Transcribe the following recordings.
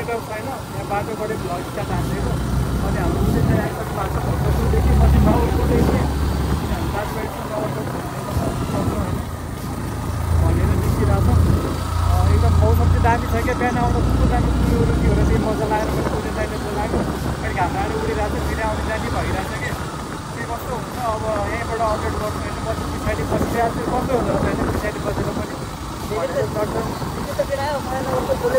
setup छैन यहाँ बाटोबाटै vlog start हान्दैको अनि हाम्रो उद्देश्य आइसक्नु भएको छ भक्तपुरदेखि पछि नगरकोटै चाहिँ किनभने दाजुभाइसँग नगरकोट भनेर निस्किरहेको छ एकदम मौसम चाहिँ दामी छ क्या बिहान आउँदा कस्तो दामी कुरोहरू के होला त्यही मजा लागेर मैले उहिले दाइले बोलाएको फेरि घाम आएर उडिरहेको छ फेरि आउने जाने भइरहेछ कि के कस्तो हुन्छ अब यहीँबाट अपडेट गर्नु होइन पछि पछाडि बसिरहेको चाहिँ कस्तो हुँदो रहेछ पछाडि बसेर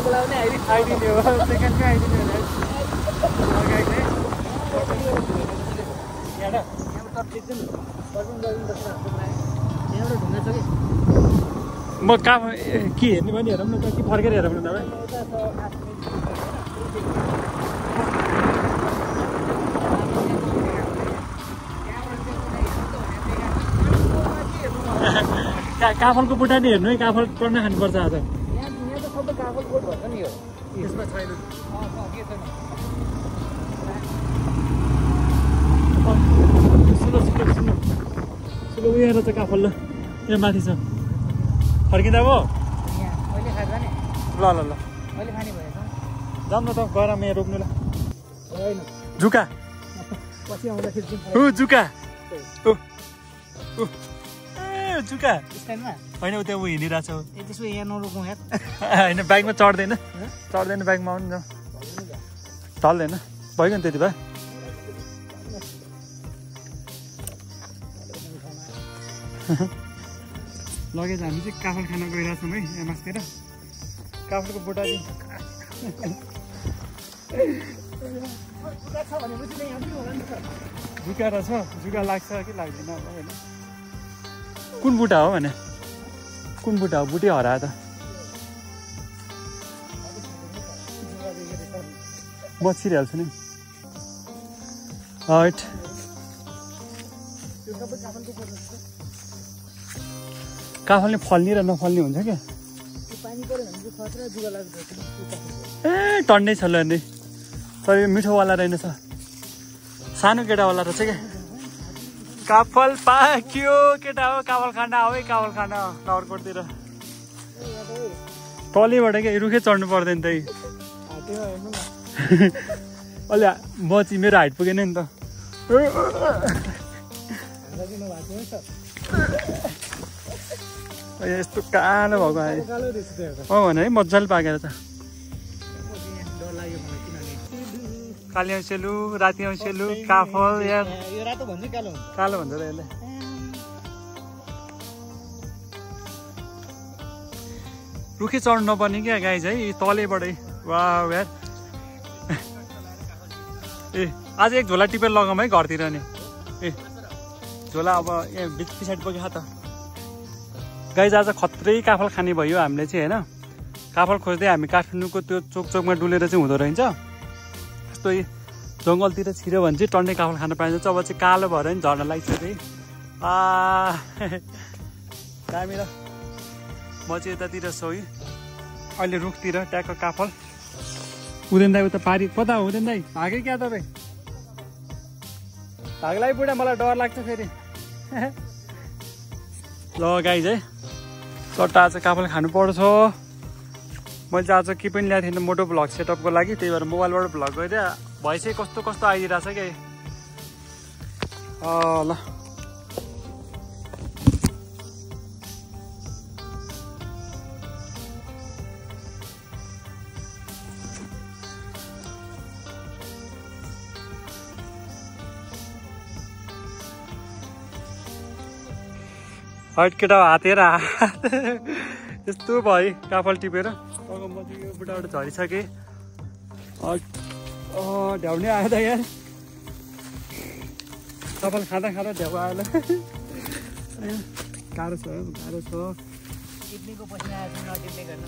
पनि आइदिने हो सेकेन्डमै आइदिने म कहाँ के हेर्ने भने हेरौँ न त कि फर्केर हेरौँ न तपाईँ काफलको बुट्टा नि हेर्नु है काफल टन्न खानुपर्छ आज यसमा छैन सुलो उयो छ काफल ल यहाँ माथि छ फर्किँदा भयो ल ल ल जाऊँ न त गएर यहाँ रोक्नु ल जुका जुका जुका होइन उ त्यहाँ ऊ हिँडिरहेको छ होइन बाइकमा चढ्दैन बाइकमा आउनु न चल्दैन भयो नि त्यति भए लगेज हामी चाहिँ काफल खान गइरहेछौँ है यहाँ मास्तिर काफलको बुट्टा जुका रहेछ जुका लाग्छ कि लाग्दैन अब होइन कुन बुट्टा हो भने कुन बुट्टा हो बुट्टै हरायो त म छिरिहाल्छु नि हट काफलले फल्ने र नफल्ने हुन्छ क्या ए टन्नै छ ल नि तर यो मिठोवाला रहेनछ सानो केटावाला रहेछ क्या काफल पाक्यो केटा हो काफल खान आऊ है काफल खान नगरकोटतिर तलैबाट क्या रुखै चढ्नु पर्दैन त अलि म चाहिँ मेरो हाइट पुगेन नि त यस्तो कालो भएको आयो भने है मजाले पाकेर त काली औँसेलु राति औँसेलु काफल यार कालो भन्छ त यसले रुखै चढ्नु नपर्ने क्या गाई चाहिँ तलैबाटै वाह यार ए आज एक झोला टिपेर लगाऊँ है घरतिर नि ए झोला अब यहाँ बिच पछाडि पुग्यो त गाई आज खत्रै काफल खाने भयो हामीले चाहिँ होइन काफल खोज्दै हामी काठमाडौँको त्यो चोकमा डुलेर चाहिँ हुँदो रहेछ यस्तो जङ्गलतिर छिर्यो भने चाहिँ टन्नै काफल खान पाइन्छ अब चाहिँ कालो भएर नि झर्न लागिसक्यो है दामी र म चाहिँ यतातिर छु है अहिले रुखतिर ट्याक्क काफल उदेन दाई उता पारी कता हो उदेन दाई भागेँ क्या तपाईँ भाग्लाई बुढा मलाई डर लाग्छ फेरि ल गाई चाहिँ चट्टा आज काफल खानु पर्छ मैले चाहिँ आज के पनि ल्याएको थिएन मोटो भ्लग सेटअपको लागि त्यही भएर मोबाइलबाट भ्लग गरिदिएँ भइस कस्तो कस्तो आइदिरहेछ क्या ल हट केटा हातेर यस्तो भयो काफल टिपेर म चाहिँ यो बुढाबाट झरिसकेँ ढ्याउने आयो त यार काफल खाँदा खाँदा ढ्याउ आयो ल गाह्रो छ किडनीको पसिना आएछ नटिप्ने गर्न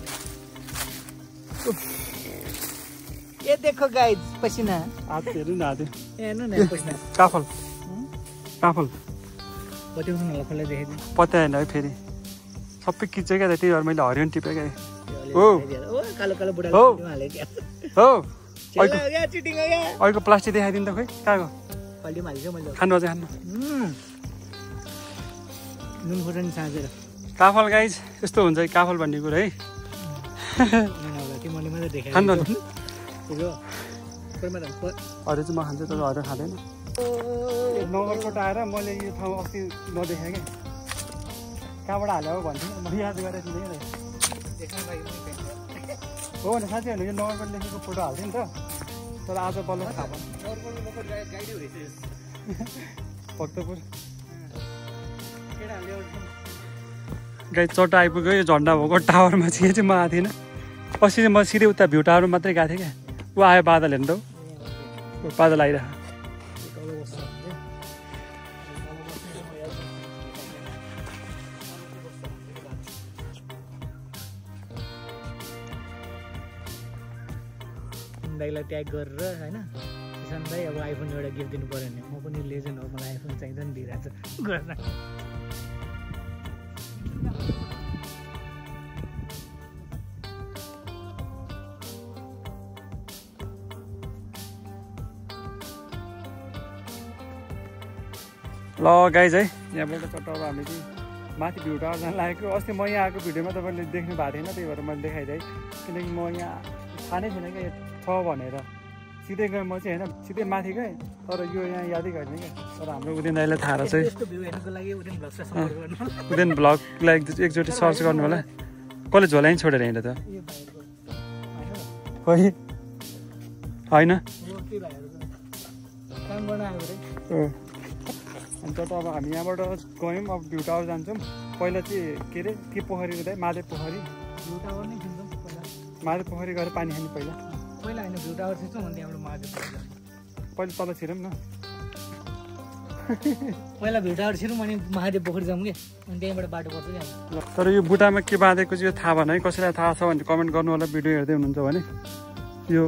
ये देखो गाइज पसिना हात हेर्नु न हात हेर्नु न पसिना काफल पत्याउनु होला कसलाई देखेको पत्याएन है फेरि सबै किच्छ क्या त्यही भएर मैले हरियो टिपेँ क्या हो कालो कालो बुढा हाले क्या हो या चिटिङ हो या अहिलेको प्लास्टिक देखाइदिनु त खोइ कहाँको कहिले हालिछ मैले खानु अझै खानु नुन खोर्सानी साँचेर काफल गाइज यस्तो हुन्छ काफल भन्ने कुरा है मैले मात्रै देखाएँ खानु अरू चाहिँ म खान्छु तर अरू खाँदैन नगरकोट आएर मैले यो ठाउँ अस्ति नदेखेँ क्या कहाँबाट हाल्यो भन्थेँ म याद गरेर थिएँ हो भने साँच्चै होइन यो नगरकोट लेखेको फोटो हाल्थेँ नि त तर आज बल्ल थाहा भयो भक्तपुर गाई चट्टा आइपुग्यो यो झन्डा भएको टावरमा चाहिँ म आएको थिइनँ अस्ति चाहिँ म सिधै उता भ्यू टावरमा मात्रै गएको थिएँ क्या ऊ आयो बादल हेर्नु त बादल आइरहेको दाइलाई ट्याग गरेर होइन किसान दाई अब आइफोन एउटा गिफ्ट दिनु पऱ्यो भने म पनि लेजेन्ड हो मलाई आइफोन चाहिन्छ नि दिइरहेको छु गरेर ल गाइज है यहाँबाट चट्टा अब हामी चाहिँ माथि भ्यू टावर जान लागेको अस्ति म यहाँ आएको भिडियोमा तपाईँले देख्नु भएको थिएन त्यही भएर मैले देखाइदिएँ किनकि म यहाँ थाहा नै थिएन क्या छ भनेर सिधै गएँ म चाहिँ होइन सिधै माथि गएँ तर यो यहाँ यादै गर्ने क्या तर हाम्रो उदिन दाइलाई थाहा रहेछ उदिन भ्लगलाई एकचोटि सर्च गर्नु होला कसले झोला नि छोडेर हिँड्यो त खोइ होइन अन्त त अब हामी यहाँबाट गयौँ अब भ्यू टावर जान्छौँ पहिला चाहिँ के अरे के पोखरी हुँदै माधव पोखरी भ्यू टावर नै खिन्छौँ माधव पोखरी गएर पानी खाने पहिला होइन भ्यू टावर खिच्छौँ अनि त्यहाँबाट महादेव पहिला तल छिरौँ न पहिला भ्यू टावर छिरौँ अनि महादेव पोखरी जाउँ कि अनि त्यहीँबाट बाटो पर्छ क्या तर यो बुट्टामा के बाँधेको चाहिँ थाहा भएन है कसैलाई थाहा छ भने कमेन्ट गर्नु होला भिडियो हेर्दै हुनुहुन्छ भने यो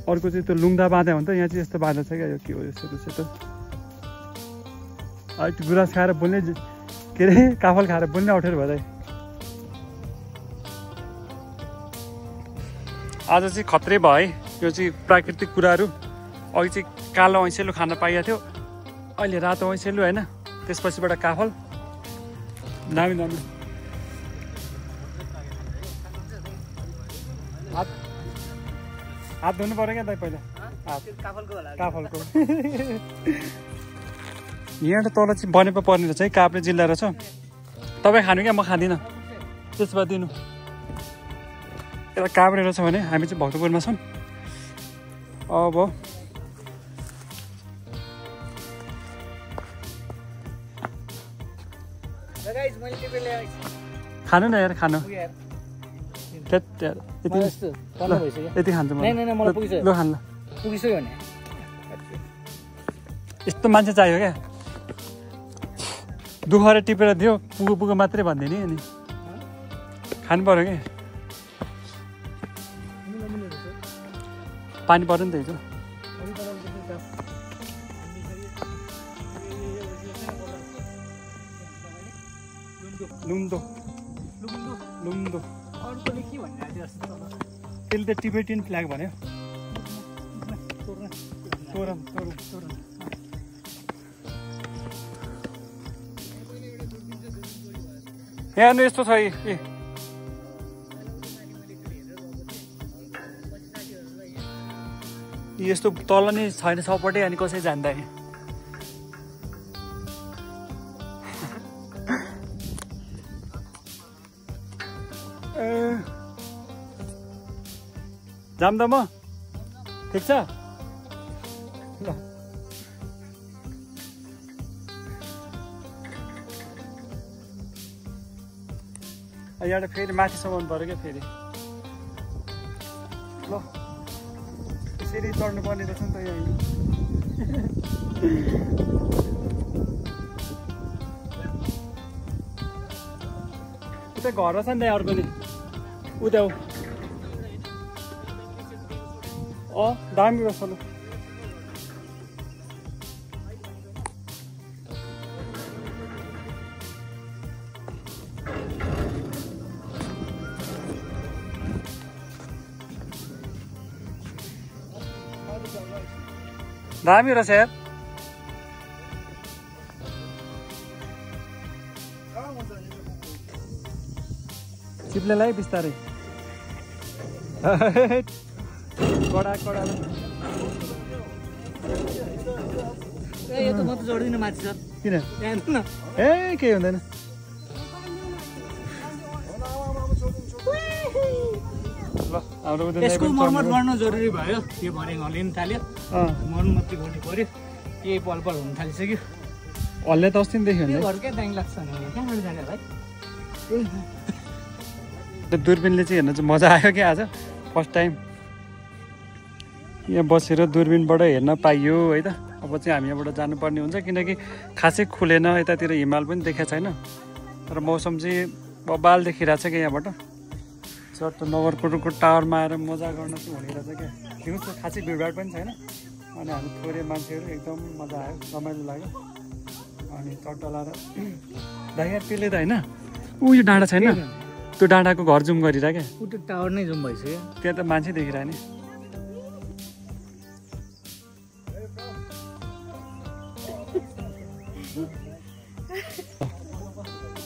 अर्को चाहिँ त्यो लुङ्दा बाँधे हुन्छ यहाँ चाहिँ यस्तो बाँधेको छ क्या यो के हो यस्तो सेतो त्यो गुराँस खाएर बोल्ने के अरे काफल खाएर बोल्ने अप्ठ्यारो भयो आज चाहिँ खत्रै भयो है यो चाहिँ प्राकृतिक कुराहरू अघि चाहिँ कालो ऐँसेलु खान पाइएको थियो अहिले रातो ऐँसेलु होइन त्यसपछिबाट काफल दामी दामी हात धुनु पऱ्यो क्या दाइ पहिला काफलको यहाँ तल चाहिँ बनेपा पर्ने रहेछ है काभ्रे जिल्ला रहेछ तपाईँ खानु क्या म खाँदिनँ त्यसमा दिनु एउटा काभ्रे रहेछ भने हामी चाहिँ भक्तपुरमा छौँ अब खानु न यार खानु यति खान्छु म ल खानु पुगिसक्यो भने यस्तो मान्छे चाहियो क्या दुःखले टिपेर दियो पुगो पुगो मात्रै भन्दैन नि अनि खानु पर्यो क्या पानी पर्यो नि त हिजो लुम्दो लुम्दो त्यसले त टिबेटियन फ्ल्याग भन्यो तोरम तोरम तोरम यहाँ हेर्नु यस्तो छ यस्तो तल नै छैन सपट्टै अनि कसै जान्दा जाम त म ठिक छ ल यहाँबाट फेरि माथिसम्म पऱ्यो क्या फेरि ल यसरी चढ्नु पर्ने रहेछ नि त यहाँ उता घर रहेछ नि त अर्को नि उता दामी रहेछ ल दामी रहेछ यार चिप्लेलाई बिस्तारै कडा कडा यो त म त जोड्दिनँ माथि सर किन हेर्नु न ए केही हुँदैन ल हाम्रो यसको मर्मत गर्न जरुरी भयो यो भरे हल्लिन थाल्यो मर्मती गर्नु पर्यो केही पल पल हुन थालिसक्यो हल्ले त अस्ति देखियो नि घरकै दाङ लाग्छ नि कहाँबाट जाने भाइ दूरबिनले चाहिँ हेर्न चाहिँ मजा आयो क्या आज फर्स्ट टाइम यहाँ बसेर दूरबिनबाट हेर्न पाइयो है त अब चाहिँ हामी यहाँबाट जानुपर्ने हुन्छ किनकि खासै खुलेन यतातिर हिमाल पनि देखाएको छैन तर मौसम चाहिँ बबाल देखिरहेछ क्या यहाँबाट चट्ट नगरकोटको टावरमा आएर मजा गर्न चाहिँ हुने रहेछ क्या दिउँसो खासै भिडभाड पनि छैन अनि हामी थोरै मान्छेहरू एकदम मजा आयो रमाइलो लाग्यो अनि चट्ट लाएर दाइ त्यसले त होइन ऊ यो डाँडा छैन त्यो डाँडाको घर जुम गरिरह क्या ऊ त्यो टावर नै जुम भइसक्यो त्यहाँ त मान्छे देखिरह नि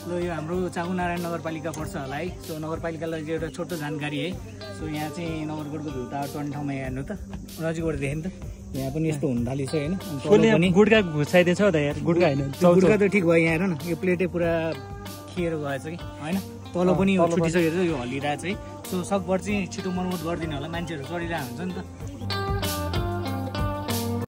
ल यो हाम्रो चाकुनारायण नगरपालिका पर्छ होला है सो नगरपालिकालाई चाहिँ एउटा छोटो जानकारी है सो यहाँ चाहिँ नगरकोटको भ्यू टावर चढ्ने ठाउँमा हेर्नु त नजिकबाट देख्यो नि त यहाँ पनि यस्तो हुन थालिछ होइन गुड्का घुसाइदिएछ त यार गुड्का होइन गुड्का त ठिक भयो यहाँ हेर न यो प्लेटै पुरा खिएर गएछ कि होइन तल पनि छुटिसकेर यो हल्लिरहेछ है सो सकभर चाहिँ छिटो मर्मत गरिदिनु होला मान्छेहरू चढिरहेको हुन्छ नि त